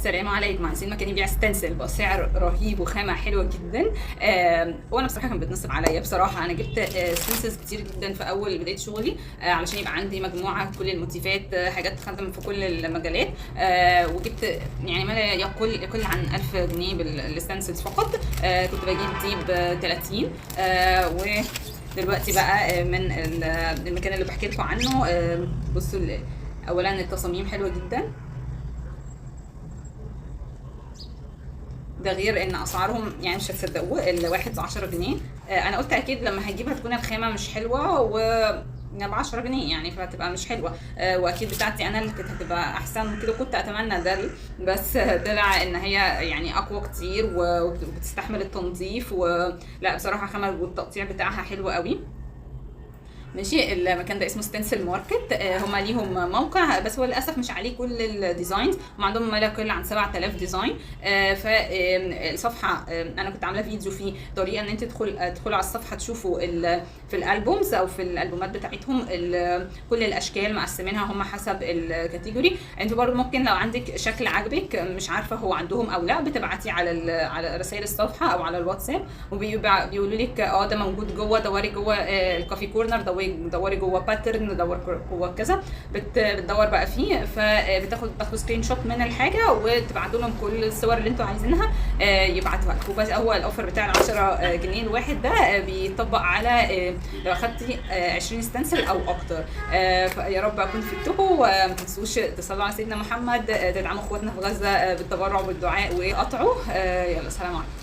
السلام عليكم، عايزين مكان يبيع stencil بسعر رهيب وخامه حلوة جدا. وانا بصراحة كان بتنصب عليا بصراحة. انا جبت stencils كتير جدا في اول بداية شغلي، علشان يبقى عندي مجموعة كل الموتيفات، حاجات تخدم في كل المجالات، وجبت يعني ما لا يقل عن 1000 جنيه بال stencils فقط. كنت بجيب دي ب 30، ودلوقتي بقى من المكان اللي بحكي لكم عنه. بصوا، اولا التصاميم حلوة جدا، ده غير ان اسعارهم يعني مش هتصدقوه، الواحد ب 10 جنيه. انا قلت اكيد لما هجيبها تكون الخامة مش حلوة و ب 10 جنيه يعني، فهتبقى مش حلوة، واكيد بتاعتي انا اللي كانت هتبقى احسن وكده، كنت اتمنى ده، بس طلع ان هي يعني اقوى كتير وبتستحمل التنظيف، ولا بصراحة خامة والتقطيع بتاعها حلو قوي. ماشي، المكان ده اسمه Stencil Market. هما ليهم موقع بس هو للاسف مش عليه كل ال designs، هم عندهم ما لا يقل عن 7000 design. فالصفحه، انا كنت عامله فيديو فيه طريقه ان انت تدخلوا على الصفحة تشوفوا في ال albums او في الالبومات بتاعتهم كل الاشكال مقسمينها هم حسب ال category. انتوا برضو ممكن لو عندك شكل عاجبك مش عارفه هو عندهم او لا، بتبعتي على رسائل الصفحة او على الواتساب، وبيقولوا لك ده موجود جوه، دوري جوه، ال coffee corner، دوري جوه pattern، دور جوه كذا، بتدور بقى فيه، فبتاخد screenshot من الحاجة وتبعتوا لهم كل الصور اللي انتوا عايزينها، يبعتوها لكم. بس هو ال offer بتاع ال 10 جنيه الواحد ده، بيطبق على، لو اخدتي، 20 stencil او اكتر. فيا رب اكون فدتكم، وما تنسوش تصلوا على سيدنا محمد، تدعموا اخواتنا في غزة، بالتبرع والدعاء وقطعوا. يلا سلام عليكم.